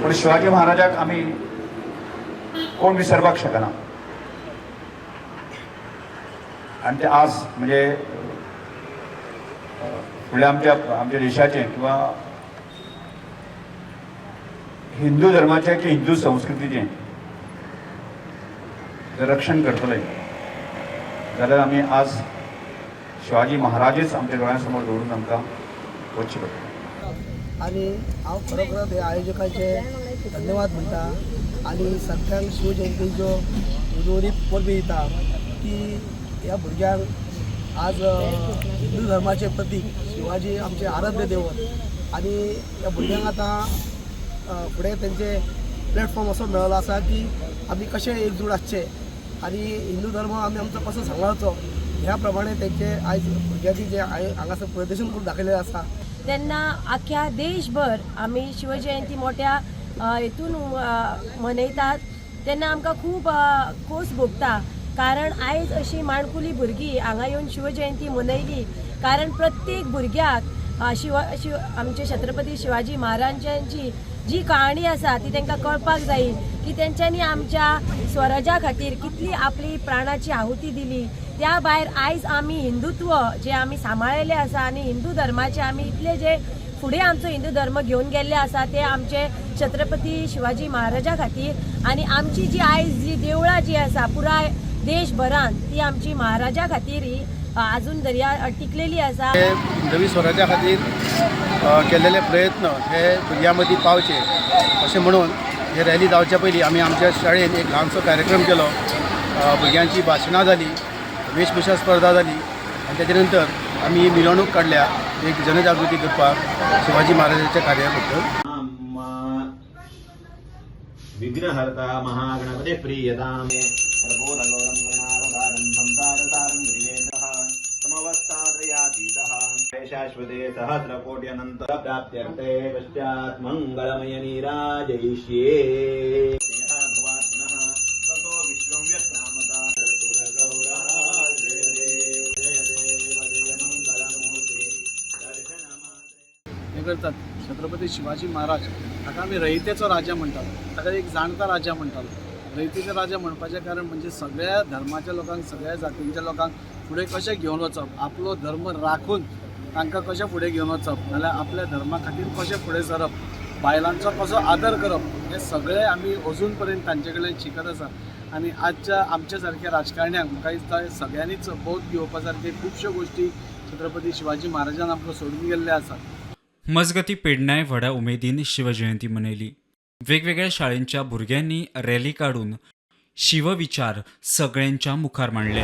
पूण शिवाजी महाराजाक आमी कोण विसरपाक शकना. आनी ते आज म्हणजे फुडल्या आमच्या आमच्या देशाचें किंवा हिंदू धर्माचें की हिंदू संस्कृतीचें जर रक्षण करतले जाल्यार आमी आज शिवाजी महाराजच आमच्या दोळ्यां समोर दवरून आमकां वचचें पडटलें. आनी हांव खरोखरच हे आयोजकांचे धन्यवाद म्हणटा आनी सगळ्यांक शिवजयंतीच्यो उर्वरीत परबीं दिता की ह्या भुरग्यांक आज हिंदू धर्माचें प्रतीक शिवाजी आमचें आराध्य देवत आनी ह्या भुरग्यांक आतां फुडें तेंचे प्लॅटफॉर्म असो मेळ्ळो आसा की आमी कशें एकजूट आसचे आनी हिंदू धर्म आमी आमचो कसो सांबाळचो ह्या प्रमाणे तेंचे आयज भुरग्यांनी जें हांगासर प्रदर्शन करून दाखयलेलें आसा. तेन्ना आख्ख्या देशभर आमी शिवजयंती मोठ्या हेतून मनयतात. तेन्ना आमकां खूब खोस भोगता, कारण आयज अशी माणकुली भुरगीं हांगा येवन शिवजयंती मनयली. कारण प्रत्येक भुरग्याक शिव शिव आमचे छत्रपती शिवाजी महाराजांची जी कहाणी आसा ती तांकां कळपाक जाय की तेंच्यांनी आमच्या स्वराज्या खातीर कितली आपली प्राणाची आहुती दिली. त्या भायर आयज आमी हिंदुत्व जे आमी सांबाळिल्लें आसा आनी हिंदू धर्माचे आमी इतले जे फुडें आमचो हिंदू धर्म घेवन गेल्ले आसा ते आमचे छत्रपती शिवाजी महाराजा खातीर. आनी आमची जी आयज जी देवळां जी आसा पुराय देशभरान ती आमची महाराजा खातीर ही आजून दर्या टिकलेली आसा. हिंदवी स्वराज्या खातीर केल्लेले प्रयत्न हे भुरग्यां मदीं पावचे अशें म्हणून हे रॅली जावच्या पयलीं आमी आमच्या शाळेन एक ल्हानसो कार्यक्रम केलो. भुरग्यांची भाशणां जाली, वेशभुशा स्पर्धा जाली आनी तेजे नंतर आमी ही मिरवणूक काडल्या एक जनजागृती करपाक शिवाजी महाराजाच्या कार्या बद्दल. विघ्नहर्ता महागणपति प्रीयतां. शाश्वते सहस्रकोट्यनन्त प्राप्त्यर्थे पश्चात् मङ्गलमय नीराजयिष्ये. हें करतात. छत्रपती शिवाजी महाराज हाका आमी रयतेचो राजा म्हणटात, ताका एक जाणता राजा म्हणटात. रयतेचो राजा म्हणपाचें कारण म्हणजे सगळ्या धर्माच्या लोकांक, सगळ्या जातींच्या लोकांक फुडें कशें घेवन वचप, आपलो धर्म राखून तांकां कशें फुडें घेवन वचप, नाल्यार आपल्या धर्मा खातीर कशें फुडें सरप, बायलांचो कसो आदर करप, हें सगळें आमी अजून पर्यंत तांचे कडल्यान शिकत आसा. आनी आजच्या आमच्या सारक्या राजकारण्यांक म्हाका दिसता सगळ्यांनीच बोध घेवपा सारखे खुबश्यो गोश्टी छत्रपती शिवाजी महाराजान आमकां सोडून गेल्ले आसात. मजगती, पेडण्याय व्हडा उमेदीन शिवजयंती मनयली. वेगवेगळ्या शाळेंच्या भुरग्यांनी रॅली काडून शिवविचार सगळ्यांच्या मुखार मांडले.